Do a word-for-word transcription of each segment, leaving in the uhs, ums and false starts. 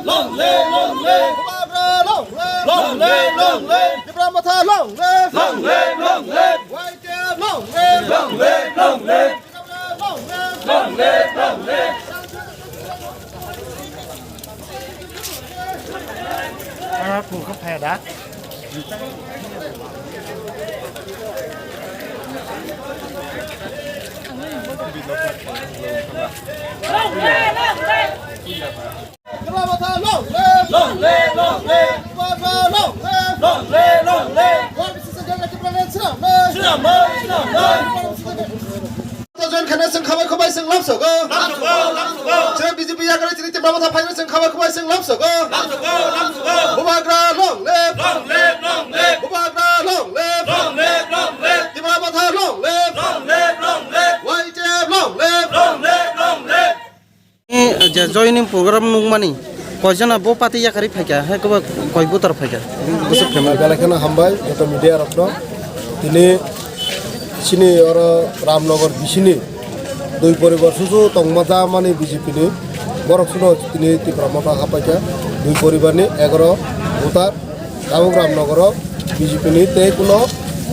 Long live, long live. Bubagra long live. Long live, long live. Tipra Motha long live. Long live, long live. Y T F long live. Long live, long live. Tipra Motha long live. Long live, long live. Ah, kung ka phaya da. Long live, long live. Long live, long live. Long live, long live. Join khana chwng khabai khubai chwng lamsogo. Lamsogo, lamsogo. Chwng B J P yakarwi chini Tipra Motha phaino chwng khabai khubai chwng lamsogo. Lamsogo, lamsogo. Bubagra long live. Long live, long live. Bubagra long live. Long live, long live. Tipra Motha long live. Long live, long live. Y T F long live. Long live, long live. Ni je joining program nukmani koijana bo party yakarwi phaikha, hai koba koi voter phaikha? Bwswk phaimani. Belai kheno hambai joto media rokno. Tini chini oro Ramnagar bisini dui poribar susu tongma jamani B J P ni borok suno tini Tipra Motha hapaikha dui poribar ni egaro voter. Tabuk Ramnagaro B J P ni tei kuno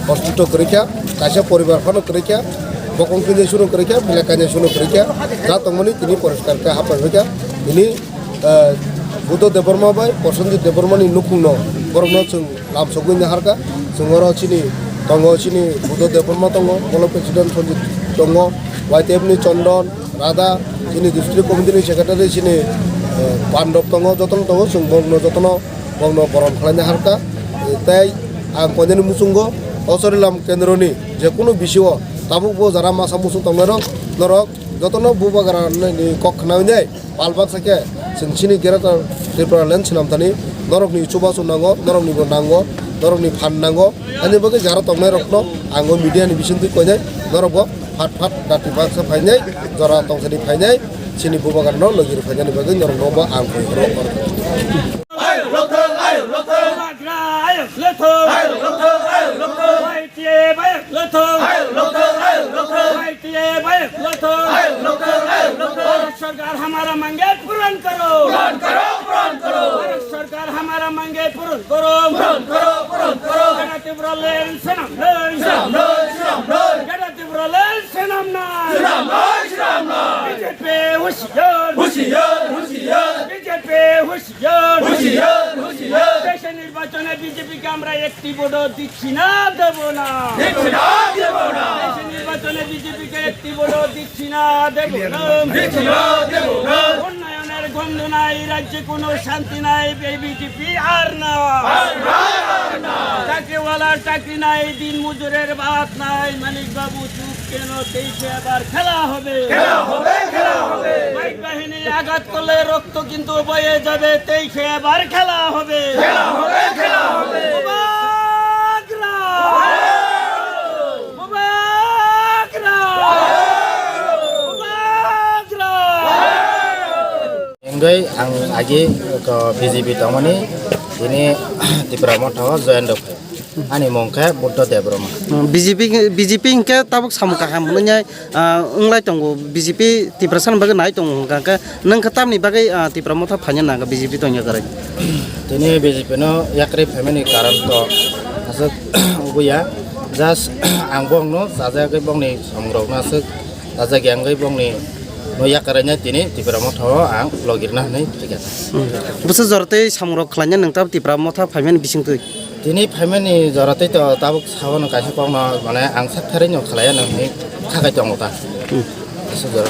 ostitw kwrwikha, kaisa poribar phano kwrwikha, bokong kinjai suno kwrwikha, belai kainai suno kwrwikha, ja tongmani tini poriskar khe hapai phaikha. Tini, eh, Buddha Debbarma bai Prosenjit Debbarma ni nukhungno borokno chwng lamsogwi naharkha. Chwng oro chini tongo, chini Buddha Debbarma tongo, Block President Sanjit tongo, Y T F ni Chondon, Radha, chini district committee ni secretary chini, eh, Pandop tongo, jotono tongo, chwng borokno jotono Bongno borom khlaina harkha. Tei ang koinani muchungo Ochorilam kendroni jekunu bisio tabuk bo jara masa muchung tongnairok norok jotono Bubagra ni kok khnawi nai pal baksa khe chwng chini Greater Tripura Land swnamthani norokni chubachu nango, norokni bo nango, norokni phan nango. Ani bagwi jara tongnairokno ang o media ni bisingtwi koinai norok bo phat phat dati baksa phainai, jora tongthani phainai, chini Bubagrano logi rw phainani bagwi norokno bo ang koi horo. Ayuk lothong, ayuk lothong. Bubagra ayuk lothong. Ayuk lothong, ayuk lothong. Y T F ayuk lothong. Ayuk lothong, ayuk lothong. Y T F ayuk lothong. Ayuk lothong, ayuk lothong. Bharat Sarkar hamara mange puran karo. Puran karo, puran karo. Bharat Sarkar hamara mange puran karo. Puran karo, puran karo. Greater Tipraland swnam noi. Swnam noi, swnam noi. Greater Tipraland swnam noi. Swnam noi, swnam noi. B J P hushiyar. Hushiyar, hushiyar. B J P hushiyar. Hushiyar, hushiyar। দেশে নির্বাচনে বিজেপিকে আমরা একটি ভোটও দিচ্ছি না, দেব না। দিচ্ছি না, দেব না। দেশে নির্বাচনে বিজেপিকে একটি ভোটও দিচ্ছি না, দেব না। দিচ্ছি না, দেব না। উন্নয়নের গন্ধ নাই, রাজ্যে কোনো শান্তি নাই, এই বিজেপি আর না। আর না, আর না। চাকরিওয়ালার চাকরি নাই, দিন মজুরের ভাত নাই, মানিক বাবু চুপ কেন? তেইশে আবার খেলা হবে। খেলা হবে, খেলা হবে। বাইক বাহিনী আঘাত করলে রক্ত কিন্তু বয়ে যাবে। তেইশে আবার খেলা হবে। খেলা হবে, খেলা হবে। বুবাগ্রা! বুবাগ্রা! বুবাগ্রা! Hingwi ang agi ko B J P tongmani tini Tipra Motha o join rok. Ani mung khe Buddha Debbarma. Hmm, B J P, B J P hingkhe tabuk samung kaham hwnwi, ah, wnglai tongo. B J P Tiprasa ni bagwi nai tongo hwnkha khe nwng khe tamni bagwi, ah, Tipra Motha phaina nangkha B J P tongya kwrwi? Tini B J P no yakarwi phaimani karon to aswk wngya. Just ang bongno chajagwi bongni samung rokno aswk chajagwi ang bongni no yakarwi nai tini Tipra Motha o ang logirna hwnwi thikha. Hmm. Bwswk jora tei samung rok khlaina nwng tabuk Tipra Motha phaimani bisingtwi? Tini phaimani jora tei to tabuk sabono kaisa kokno mane ang sak tharwi no khlaiya nang hinwi khakai tongo ta. Hmm. Aswk jora.